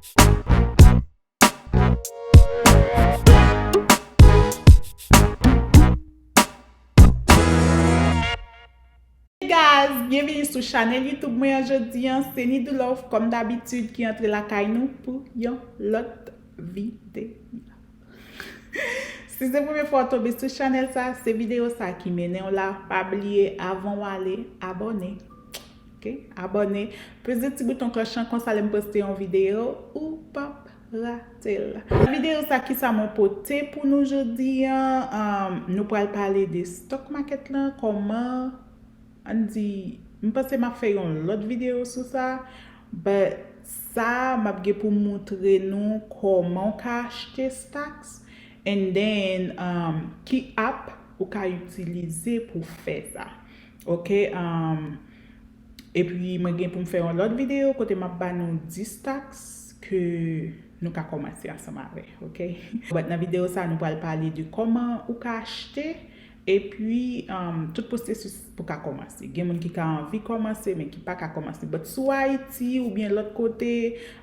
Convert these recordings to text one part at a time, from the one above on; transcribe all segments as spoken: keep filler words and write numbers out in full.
Hey guys, byenvini sou chanèl YouTube mwen an jodi an. Se Nidou Love, kòm dabitid, ki antre lakay nou pou yon lòt videyo. Si se premye fwa w tonbe sou chanèl sa, se videyo sa ki mennen w la. Pa bliye, avan w ale, abòne. Ok? Abòne. Peze ti bouton klòch lan, konsa lè m poste yon videyo, ou p ap rate l. Videyo sa, kisa mwen pote pou nou jodi an? Um, nou pral pale de stock market lan, kòman, ann di, m panse m ap fè yon lòt videyo sou sa, but sa, m ap gen pou moutre nou kòman w ka achte stocks, and then, um, ki app ou ka itilize pou fè sa. Ok, um, epi mwen gen pou m fè yon lòt videyo kote m ap ba nou dis stocks ke nou ka kòmanse ansanm avè, ok? But nan videyo sa, nou pral pale de kòman ou ka achte, epi, um, tout pwosesis pou ka kòmanse. Gen moun ki ka anvi kòmanse, men ki pa ka kòmanse. But si w Ayiti oubyen lòt kote,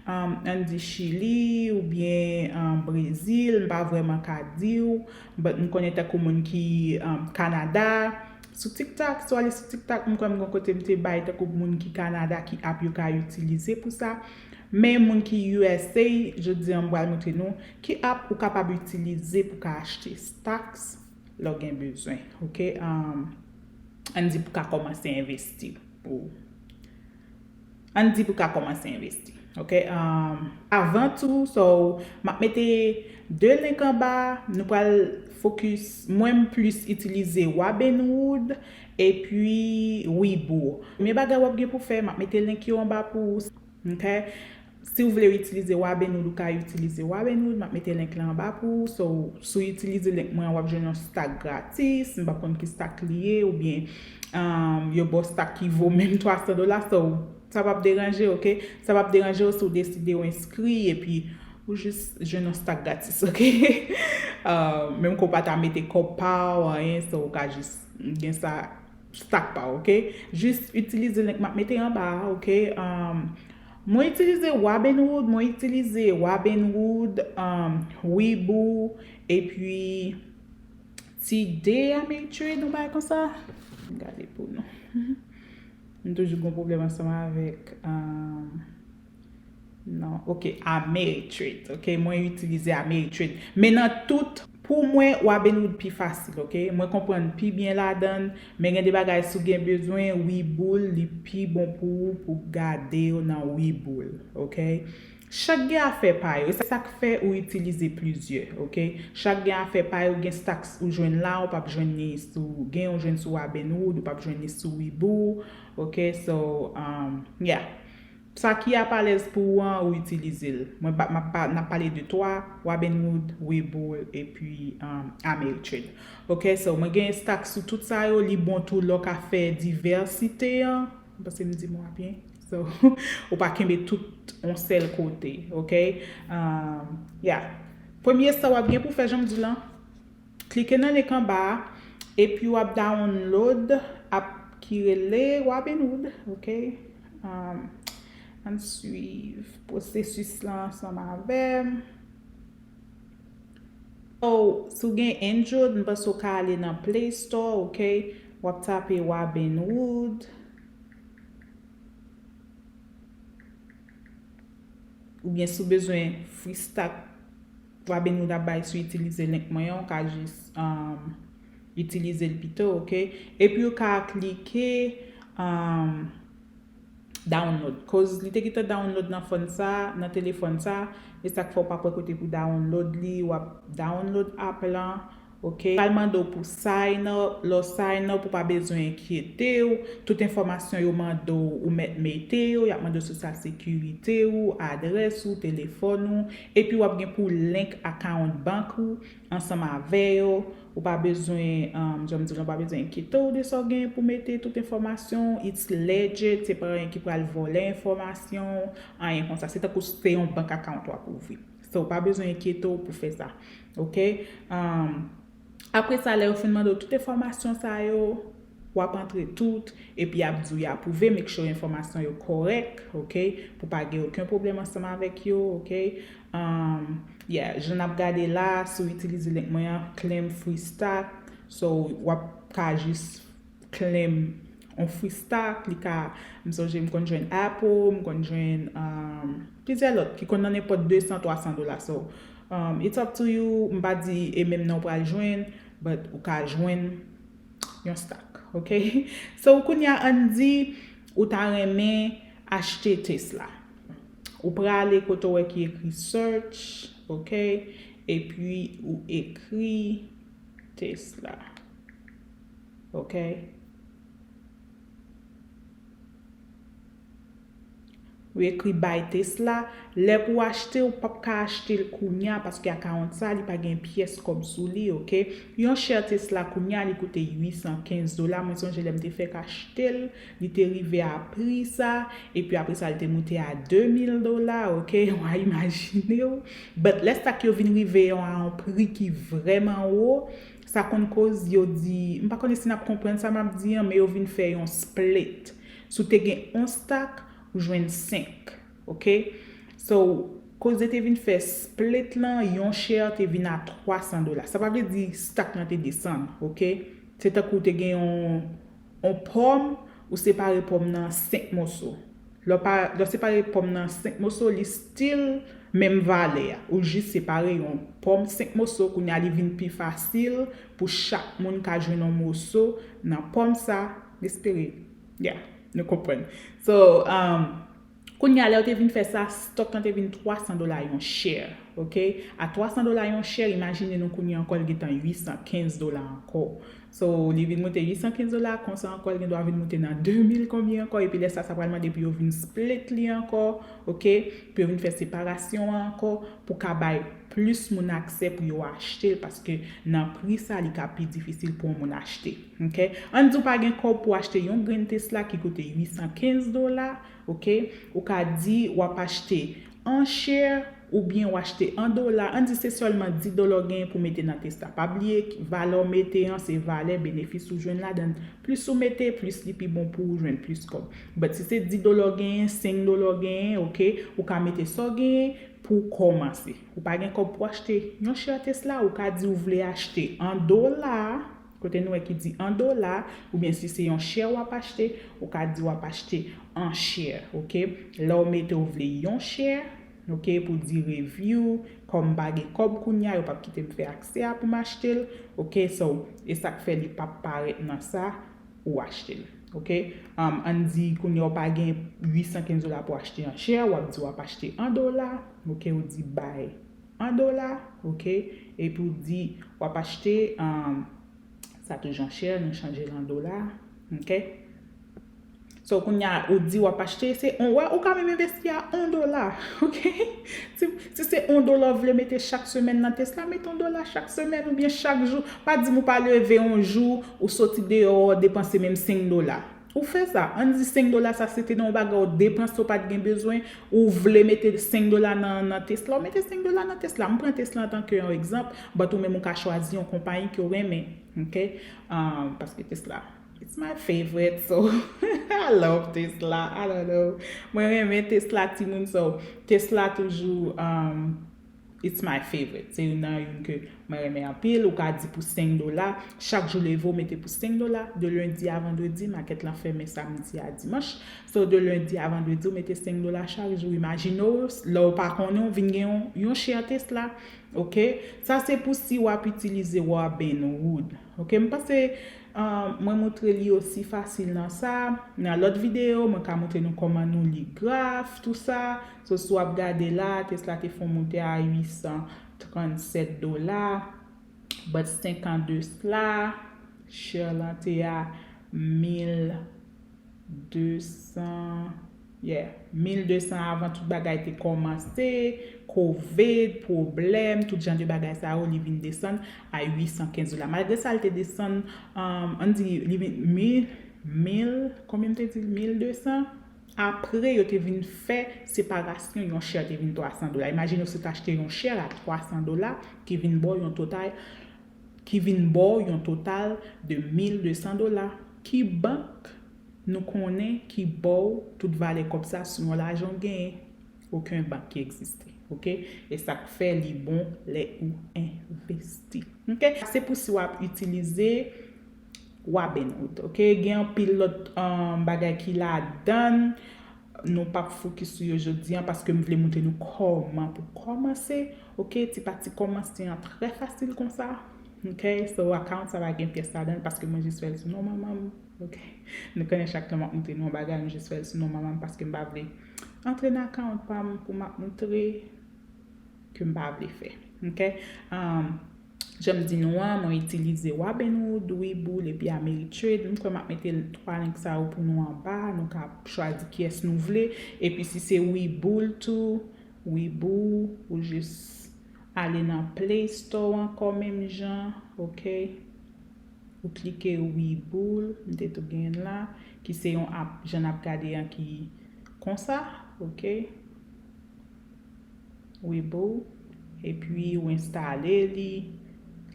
um, ann di Chili oubyen, um, Brezil, m pa vrèman ka di w, but m konnen tankou moun ki, um, Kanada, sou TikTok, si w ale sou TikTok, m kwè m gen kote m te bay tankou moun ki Kanada, ki app yo ka itilize pou sa. Men moun ki U S A, jodi an m pral montre nou ki app ou kapab itilize pou ka achte stocks lè w gen bezwen, ok? Um, ann di pou ka kòmanse envesti pou, ann di pou ka kòmanse envesti, ok? Um, avan tou, so, m ap mete de link anba, nou pral focus, mwen m plis itilize Robinhood epi Webull. Premye bagay w ap gen pou fè, m ap mete link yo anba pou ou. Ok? Si w vle itilize Robinhood, ou ka itilize Robinhood. M ap mete link la anba pou ou. So, si w itilize link mwen an, w ap jwenn yon stock gratis. M pa konn ki stock li ye, oubyen, um, yo ba w stock ki vo menm twa san dola. So, sa p ap deranje, ok? Sa p ap deranje w si w deside w enskri, epi ou jis jwenn yon stock gratis, ok? Uh, menm ke w pa ta mete kòb pa w, anyen, so, ou ka jis gen sa stock pa w, ok? Jis itilize link m ap mete anba a, ok? Um, mwen itilize Robinhood, mwen itilize Robinhood, um, Webull, epi T D Ameritrade, yon bagay konsa. Gade pou nou. M toujou gen pwoblèm ansanm avèk, um, non, ok, Ameritrade, ok, mwen itilize Ameritrade. Men nan tout, pou mwen, Robinhood pi fasil, ok? Mwen konprann pi byen ladan l, men gen de bagay si w gen bezwen, Webull, li pi bon pou ou, pou gade yo nan Webull, ok? Chak gen afè pa yo, e sa k fè ou itilize plizyè, ok? Chak gen afè pa yo, gen stocks ou jwenn la, ou p ap jwenn li sou, gen ou jwenn sou Robinhood, ou p ap jwenn li sou Webull, ok? So, um, yeah. Sa ki ap alèz pou ou an, ou itilize l. Mwen pa, m ap pa, n ap pale de twa, Robinhood, Webull, epi, um, Ameritrade. Ok, so, mwen gen stock sou tout sa yo, li bon tou lè w ka fè divèsite an. M panse m di mo a byen. So, ou pa kenbe tout on sèl kote, ok? Um, yeah. Premye sa w ap gen pou fè, jan m di lan, klike nan link anba a, epi w ap download app ki rele Robinhood, ok? Um, ann swiv pwosesis lan ansanm avè m. So, si w gen Android, m panse w ka ale nan Play Store, ok? W ap tape Robinhood. Oubyen si w bezwen free stock Robinhood ap bay si w itilize link mwen an, ou ka jis, um, itilize l pito, ok? Epi ou ka klike, um, download. Koz li te gentan download nan fòn sa, nan telefòn sa, e sa k fè w pa p wè kote pou download li, w ap download app lan, ok? Pral mande w pou sign up, lè w sign up, ou pa bezwen enkyete w, tout enfòmasyon yo mande w, ou mèt mete yo, y ap mande w Social Security w, adrès ou, telefòn ou, epi w ap gen pou link account bank ou ansanm avè yo. Ou pa bezwen, um, jan m di w, ou pa bezwen enkyete w de sa w gen pou mete tout enfòmasyon w. It's legit, se pa anyen ki pral vòlè enfòmasyon w, anyen konsa. Se tankou se yon bank account w ap ouvri. So, ou pa bezwen enkyete w pou fè sa. Ok? Um, apre sa, lè yo fin mande w tout enfòmasyon sa yo, W ap antre tout, epi y ap di w y apwouve, make sure enfòmasyon yo kòrèk, ok? Pou pa gen okenn pwoblèm ansanm avèk yo, ok? Um, yeah, jan n ap gade la, si w itilize link mwen an, claim free stock, so w ap ka jis claim on free stock, li ka, m sonje m konn jwenn Apple, m konn jwenn um, plizyè lòt ki konn nan nenpòt de san, twa san dola. So, um, it's up to you, m pa di e menm nan w pral jwenn, but ou ka jwenn yon stock, ok? So, kounye a, ann di ou ta renmen achte Tesla. Ou prale kote w wè ki ekri search, ok? Epi ou ekri Tesla, ok? Ou ekri bay Tesla. Lè pou w achte, ou p ap ka achte l kounye a, paske akawont sa, li pa gen pyès kòb sou li, ok? Yon share Tesla kounye a, li koute uit san kenz dola. Mwen sonje lè m te fèk achte l, li te rive a pri sa, epi apre sa, li te moute a de mil dola, ok? W a imajine w. But lè stock yo vin rive a yon pri ki vrèman wo, sa konn koz yo di, m pa konnen si n ap konprann sa m ap di an, men yo vin fè yon split. Si w te gen yon stock, ou jwenn senk, ok? So, koz yo te vin fè split lan, yon share te vin a twa san dola. Sa pa vle di stock lan te desann, ok? Se tankou w te gen yon, yon pòm, ou separe pòm nan senk moso. Lè w pa, lè w separe pòm nan senk moso, li still menm valè a. Ou jis separe yon pòm senk moso, kounye a li vin pi fasil pou chak moun ka jwenn yon moso nan pòm sa. M espere, yeah, nou konprann. So, um, kounye a, lè yo te vin fè sa, stock lan te vin twa san dola yon share, ok? A twa san dola yon share, imajine nou kounye a ankò, li gentan uit san kenz dola ankò. So, li vin moute uit san kenz dola, konsa ankò, li gen dwa vin moute nan de mil konbyen ankò, epi lè sa, sa pral mande pou yo vin split li ankò, ok? Pou yo vin fè separasyon an ankò, pou ka bay plis moun aksè pou yo achte l, paske nan pri sa, li ka pi difisil pou yon moun achte, ok? Ann di w pa gen kòb pou achte yon grenn Tesla ki koute uit san kenz dola, ok? Ou ka di w ap achte an share oubyen w achte an dola. Ann di se sèlman dis dola w genyen pou mete nan Tesla. Pa bliye, valè w mete an, se valè benefis ou jwenn ladan l. Plis ou mete, plis li pi bon pou ou jwenn plis kòb. But si se dis dola w genyen, senk dola w genyen, ok, ou ka mete sa w genyen pou w kòmanse. Ou pa gen kòb pou achte yon share Tesla, ou ka di w vle achte an dola, kote nou wè ki di an dola, oubyen si se yon share w ap achte, ou ka di w ap achte an share, ok? Lè w mete w vle yon share, ok, pou di review, kòm m pa gen kòb kounye a, yo p ap kite m fè aksè a pou m achte l, ok? So, e sa k fè li p ap parèt nan sa, ou achte l, ok? Um, ann di kounye a w pa gen uit san kenz dola pou achte an share, w ap di w ap achte an dola, ok? Ou di bay an dola, ok? Epi w di w ap achte, um, sa toujou an share, nou chanje l an dola, ok? So, kounye a, ou di w ap achte, se, ou wè, ou ka menm envesti a yon dola, ok? Si, si se yon dola w vle mete chak semèn nan Tesla, mete yon dola chak semèn oubyen chak jou. Pa di m ou pa leve yon jou, ou soti deyò, ou depanse menm senk dola. Ou fè sa. Ann di senk dola sa, se te nan yon bagay ou depanse, ou pa t gen bezwen, ou vle mete senk dola nan, nan Tesla, ou mete senk dola nan Tesla. M pran Tesla antanke yon egzanp, but ou menm ou ka chwazi yon konpayi ke w renmen, ok? Um, paske Tesla, it's my favorite, so I love Tesla. I don't know. Mwen renmen Tesla, timoun, so Tesla toujou, um, it's my favorite. Se youn nan youn ke mwen renmen anpil. Ou ka di pou senk dola, chak jou leve w mete pou senk dola, de lendi a vandredi, makèt lan fèmen samdi a dimanch. So, de lendi a vandredi, ou mete senk dola chak jou. Imajine w, lè w pa konnen, w vin gen yon, yon share Tesla, ok? Sa se pou si w ap itilize Robinhood, ok? M panse, um, mwen montre li osi fasil nan sa. Nan lòt videyo, mwen ka montre nou kòman nou li graf, tou sa. So, si w ap gade la, Tesla te fè w moute a uit san trannsèt dola, but senk an de sla, share lan te a mil de san, yeah, mil de san avan tout bagay te kòmanse, covid, pwoblèm, tout jan de bagay sa yo, li vin desann a uit san kenz dola. Malgre sa, li te desann, um, ann di, li vin mil, mil, konbyen m te di? Mil de san. Apre, yo te vin fè separasyon, yon share te vin twa san dola. Imajine w si w t achte yon share a twa san dola, ki vin ba w yon total, ki vin ba w yon total de mil de san dola. Ki bank nou konnen ki ba w tout valè kòb sa sou yon lajan w genyen? Okenn bank ki egziste, oke? E sa k fè li bon lè ou envesti, oke? Se pou si w ap itilize Robinhood, oke? Gen anpil lòt um, bagay ki ladan l. Nou p ap fokis sou yo jodi a paske m vle montre nou kòman pou kòmanse, oke? Ti pa ti kòmanse an trè fasil konsa, oke? So, account sa pa gen pyès ladan l paske mwen jis fè l sou non manman m, oke? Nou konnen chak tan m ap montre nou yon bagay, m jis fè l sou non manman m paske m pa vle antre nan account pa m pou m ap montre ke m pa vle fè, oke? Um, Jan m di nou an, mwen itilize Robinhood, Webull epi Ameritrade. M kwè m ap mete twa link sa yo pou nou anba. Nou ka chwazi kiyès nou vle. Epi si se Webull tou, Webull, ou jis ale nan Play Store ankò menm jan, oke? Ou klike Webull, m te tou gen la, ki se yon app, jan n ap gade an ki konsa, oke? Webull, epi ou enstale li.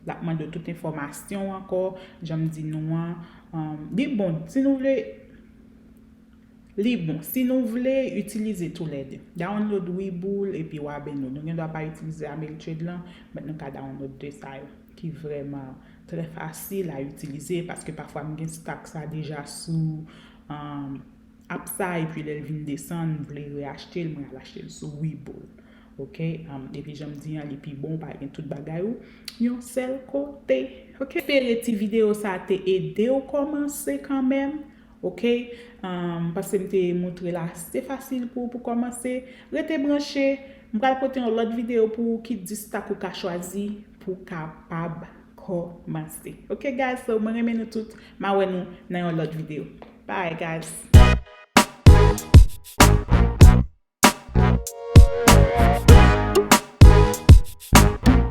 L ap mande w tout enfòmasyon ankò, jan m di nou an. Um, li bon, si nou vle, li bon. Si nou vle itilize toulède, download Webull epi Robinhood. Nou gen dwa pa itilize Ameritrade lan, men nou ka download de sa yo, ki vrèman trè fasil a itilize, paske pafwa m gen stock sa deja sou um, app sa, epi lè l vin desann, m vle reachte l, mwen al achte l sou Webull. Oke? Um, epi jan m di an, li pi bon, ou pa gen tout bagay ou yon sèl kote. Oke? Espere ti videyo sa te ede w kòmanse kanmenm. Oke? Um, paske m te montre l ase fasil pou, pou kòmanse. Rete branche. M pral pote yon lòt videyo pou ou ki dis stock ou ka chwazi pou w kapab kòmanse. Oke, guys, so mwen renmen nou tout. M a wè nou nan yon lòt videyo. Bye, guys.